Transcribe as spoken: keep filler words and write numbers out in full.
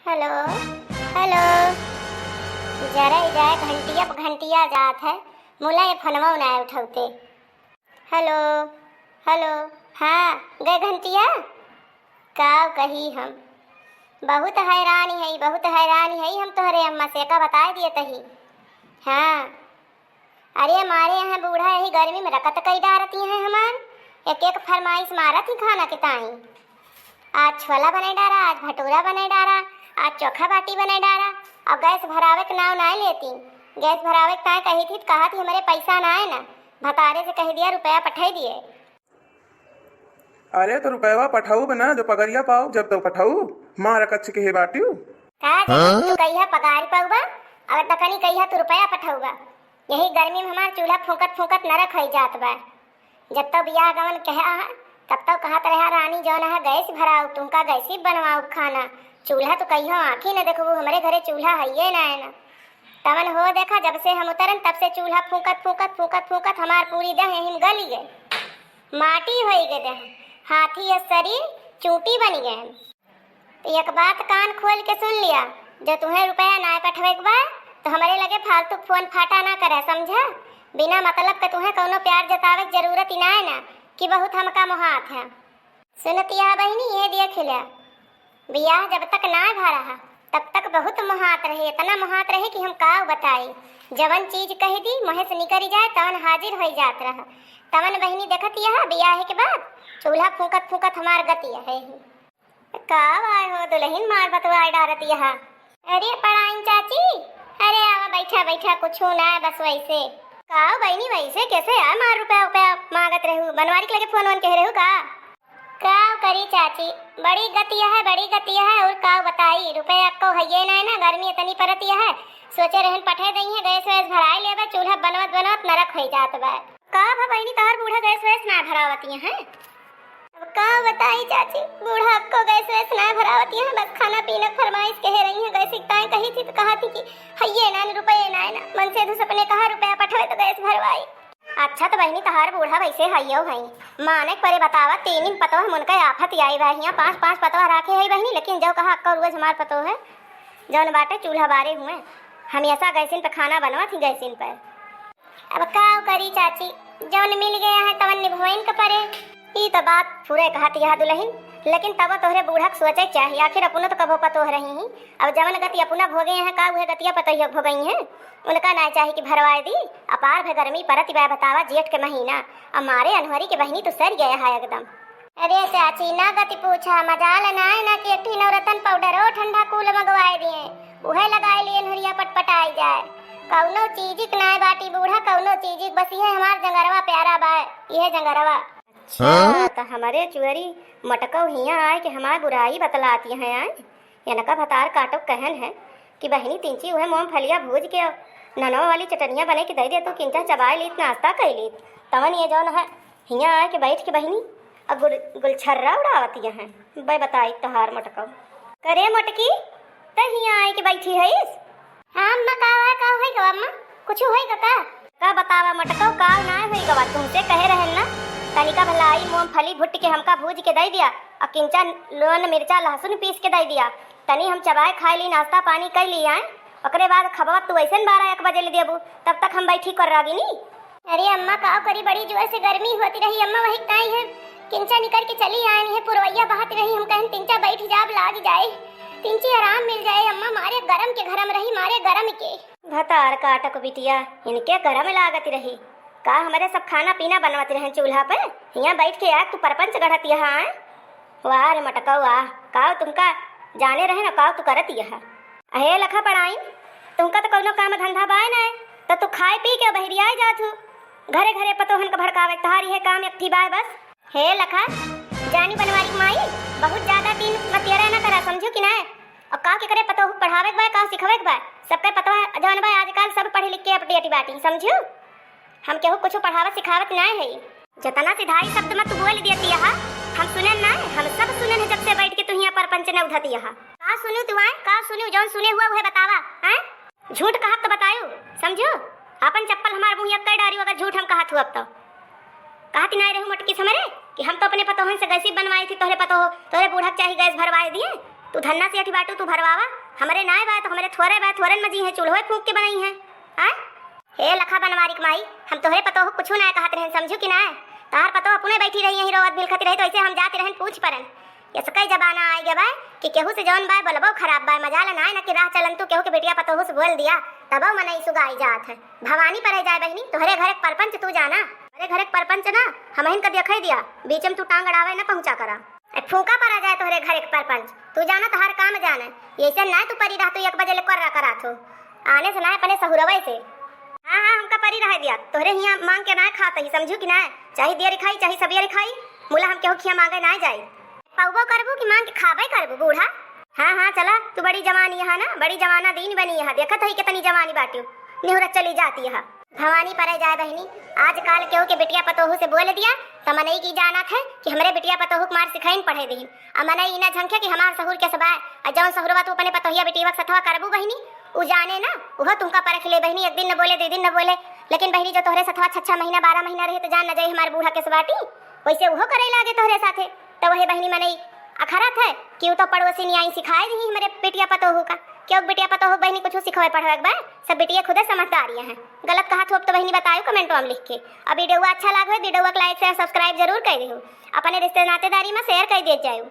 हेलो, हेलो। जरा ई जाए घंटिया प घंटिया जात है, मुला ये फोनवा ना उठौते। हेलो, हेलो। हाँ, गए घंटिया? का कही हम, बहुत हैरान है, बहुत हैरान है हम तोहरे अम्मा से, का बताए दिए तही। हाँ, अरे, हमारे यहाँ बूढ़ा यही गर्मी में रकत कई डारती हैं हमार, एक एक फरमाइश मारत ही खाना के ताई। आज छोला बने डारा, आज भटूरा बने डारा, आज चोखा बाटी बने डारा, और गैस भरावे के नाव नाय लेती। गैस भरावे के ताई कही थी, कहा थी, "हमरे पैसा नाय ना, भतारे से कह दिया, रुपया पठाई दिए।" अरे, तो रुपयवा पठाऊ बना, जो पगरिया पाऊ, जब तो पठाऊ, मार कच्छ के हे बाटियो। का जी, हाँ? तू कहिया पगार पाउबा, और तकनी कहिया तू रुपया पठाउबा। यही गर्मी में हमार चूल्हा फूंकत फूंकत नरक होई जात बा। जब तो बियाह गवन कहा है, तब तो कहत रहा, "रानी जौन है गैस भराऊ, तुमका गैसी बनवाऊ खाना, चूल्हा तो कहियो आँखी न देखबू, हमरे घरे चूल्हा हइये ना है ना।" तवन हो देखा, जब से हम उतरन, तब से चूल्हा फूंकत फूंकत फूंकत फूंकत हमार पूरी देह यहीं गली गए, माटी होई गए देह, हाथी अस शरीर चूटी बनी गए। तो एक बात कान खोल के सुन लिया, जो तुम्हें रुपया ना पठवे के बा, तो हमरे लगे फालतू फोन फाटा ना करे, समझा? बिना मतलब के तुम्हें कौनो प्यार जतावे के जरूरत ही ना है ना, कि बहुत हमका मोहात है। सुनत यह बहिनी, ये देख लिया, बियाह जब तक ना भा रहा, तब तक बहुत मोहात रहे, इतना मोहात रहे कि हम का बताई। जवन चीज कह दी, मुँहे से निकरी जाए, तवन हाजिर होई जात रहा। तवन बहिनी देखत यह बियाह के बाद चूल्हा फूंकत फूंकत हमार गति है ही। का आए हो दुल्हन, मार बतवाए डारत यहा। अरे पड़ाइन चाची, अरे आवा, बैठा बैठा, कुछ ना, बस वैसे। का बहिनी, वैसे कैसे आ मार रुपया उपया मांगत रहू, बनवारी के लगे फोन वोन कह रहू का? का करी चाची, बड़ी गति है, बड़ी गति है, और का बताई, रुपया को हइये ना है ना, गर्मी इतनी परत है, सोचे रहन पठे दई है, गैस वैस भराए लेबे, चूल्हा बनवत बनवत नरक होई जात बा। का भा बहिनी, तहार बूढ़ा गैस वैस ना भरावतिया हैं? अब का बताई चाची, बूढ़ा अक्को गैस वैस ना भरावतिया हैं, बस खाना पीना के फरमाइश कहे रही हैं, गैस इकताएं कही थी तो कहा थी कि हइये ना, रुपये ना, ना। मन से धुस अपने कहा रुपया पठवे तो गैस भरवाई। अच्छा तो बहिनी, तहार बूढ़ा वैसे हइयो हई, माने के परे बतावा, तीन दिन पतोह हम उनका आफत आई बा हियां, पाँच पाँच पतोह राखे है बहिनी, लेकिन जो कहा अक्को रोज हमार पतोह है, जौन बाटे चूल्हा बारे हुए, हमेशा गैसिन पे खाना बनवा थी, गैसिन पे। अब का करी चाची, जौन मिल गया है तवन निभोइन के परे। ई तो बात पूरे कहत यह दुल्हन, लेकिन तब तोहरे बूढ़ा के सोचे के चाही, आखिर अपनो तो कबो पतोह रही ही। अब जवन गति अपना भोगे हैं, का उहे गतिया पतोहियो भोगई हैं? उनका ना चाही कि भरवाए दी, अपार भे गर्मी परत बा, बतावा जेठ के महीना, अब मारे अनहरी के बहिनी तो सर गया है एकदम। अरे चाची, ना गति पूछा, मजाल ना है ना कि एक ठी नवरत्न पाउडर हो ठंडा कूल मंगवाए दिए, उहे लगाए लिए, नुरिया पटपटाई जाए। कौनो चीजिक नाय बाटी बूढ़ा, कौनो चीजिक, बस इहे हमार जंगरवा प्यारा बा, इहे जंगरवा। अच्छा, त हमरे चुअरी मटकौ हियां आए के हमार बुराई बतलाती हैं आए। इनका भतार काटो कहन है कि बहिनी तिनची उहे मूंगफलिया भूज के ननवा वाली चटनिया बने के दे दे, तू किंचा चबाए लीत, नाश्ता कइ लीत। तवन ये जौन है हियां आए के बैठ के बहिनी अ गुल-, गुलछर्रा उड़ावत यहाँ। बै बताई तोहार मोटकौ। करे मोटकी, त हियां आए के बैठी हईस? हाँ अम्मा, का हुआ, का होई गवा अम्मा? कुछ होई गा का? का बतावा मोटकौ, का नाय होई गवा, तुमसे कहे रहन ना, तनिका भलाई मूंगफली भुट्ट के हमका भूज के दे दिया, अ किंचा लोन मिर्चा लहसुन पीस के दे दिया, तनी हम चबाए खाए ली, नाश्ता पानी कर ली आए, ओकरे बाद खबवा तू ऐसन बारह एक बजे ले देबू, तब तक हम बैठी कर रागिनी। अरे अम्मा, का करी, बड़ी जोर से गर्मी होती रही अम्मा, वही ताई है किंचा निकर के चली आए हैं, पुरवैया बहत रही, हम कहन तिंचा बैठ जाब, लाग जाए, तिंची आराम मिल जाए अम्मा, मारे गरम के घरम रही, मारे गरम के। भतार काटक बिटिया, इनके गरम लागत रही का? हमरे सब खाना पीना बनवत रहन चूल्हा पे, हियां बैठ के आग तू परपंच गढ़त यहाँ आए। वाह रे मटकौ वाह, काव तुमका जाने रहे न काव तू करत यह। अहे लखा पड़ाइन, तुमका तो कौनो काम धंधा बाय नाय, तो तू खाए पी के बहरियाए जात हू। घरे घरे पतोहन के भड़कावे के तोहार इहे काम एक ठी बाय बस। हे लखा, जानी बनवारी के माई, बहुत ज्यादा तीन मतियरा न करा, समझू कि नाय? और का के करे पतोह पढ़ावे के बाय, का सिखावे के बाय? सबके पतोह जौन बाय आजकल सब पढ़ी लिख के अपडेट बाटी, समझू? हम केहू कुछ पढ़ावत सिखावत नाय है। जतना सिधाई शब्द में तू बोल देती यहा, हम सुनन ना, हम सब सुनन है जब से बैठ के तू हियां परपंच न उधती यहा। का सुनू तू आए? का सुनू? जौन सुने हुआ उहे बतावा, हैं? झूठ कहत तो बतायू, समझू? आपन चप्पल हमार मुंह कर डारियो अगर झूठ हम कहत हुआ तो। कहत ना रहू मोटकी समरे कि हम तो अपने पतोहन से गैसी बनवाई थी, तोहरे पतोह, तोहरे बूढ़ा के चाही गैस भरवाए दिए। तू धन्ना सेठ बाटू, तू भरवावा। हमरे नाय बा, तो हमरे थोरे बा, थोरन में जी है, चूल्हो फूंक के बनाई है। आय? हे लखा बनवारी के माई, हम तोहरे पतोह कुछू नाय कहत रहन, समझू कि नाय? तहार पतोह अपने बैठी रही, यहीं रोवत बिलखती रही, तो ऐसे हम जात रहन पूछ परन। यसकई जमाना आय गवा कि केहू से जौन बाय बोलबो खराब बाय, मजाल नाय ना कि राह चलन तू केहू के बेटिया पतोह से बोल दिया, तबो मनई सुगाई जात है। भवानी परे जाए बहिनी, तोहरे घर के परपंच तू जाना, तोहरे घर के परपंच ना, हमहिन का देखई दिया, बीच में तू टांग अड़ावे ना पहुंचा करा। ए, फूंका परा जाए तोहरे घर के परपंच, तू जाना तोहार काम जाने, ऐसे नाय तू परी रह, तू एक बजे ले कर्रा करात हो, आने से नाय अपने सहुरवे से। हाँ, हाँ, हमका परी रह दिया, तोहरे हियाँ मांग के नाय खात ही, समझू कि नाय? चाहे दियरी खाई, चाहे सबियरी खाई, मुला हम केहू खिया मांगे नाय जाई। पउबो करबू कि मांग के खाबे करबू बूढ़ा? हाँ, हाँ, चला, तू बड़ी जवानी यहाँ ना, बड़ी जवाना दीन बनी यहाँ, देखत हई कितनी जवानी बाटियो, निहुरत चली जाती यहाँ। भवानी परे जाए बहिनी, आजकाल केहू के बिटिया पतोहू से बोल दिया, त मनई की जानत है कि हमरे बिटिया पतोहू के मार सिखाइन पढ़े दीन। आ मनई ई ना झंखे कि हमार सहुर के सबाय, आ जौन सहुरवा तू अपने पतोहिया बिटिया के सथवा करबू बहिनी, उ जाने ना, उहो तुमका परख ले बहिनी, एक दिन न बोले, दो दिन न बोले, लेकिन बहिनी जो तोहरे सथवा छह छह महीना, बारह महीना रहे त जान न जाई हमार बूढ़ा के सबाटी, वैसे उहो करे लागे तोहरे साथे। त वही बहिनी मनई अखरत है कि उ तो पड़ोसी नियाई सिखाए दी हमरे बिटिया पतोहू का। क्यों बिटिया पतोहू बहिनी कुछ सिखावे पढ़ावे के बा, सब बिटिया खुदे समझदारी हैं। गलत कहा थोप तो बहिनी बतायो comment में लिख के। अब video अच्छा लागे, video को like, share, subscribe जरूर कर देहु, अपने रिश्ते नातेदारी में share कर दे जायो।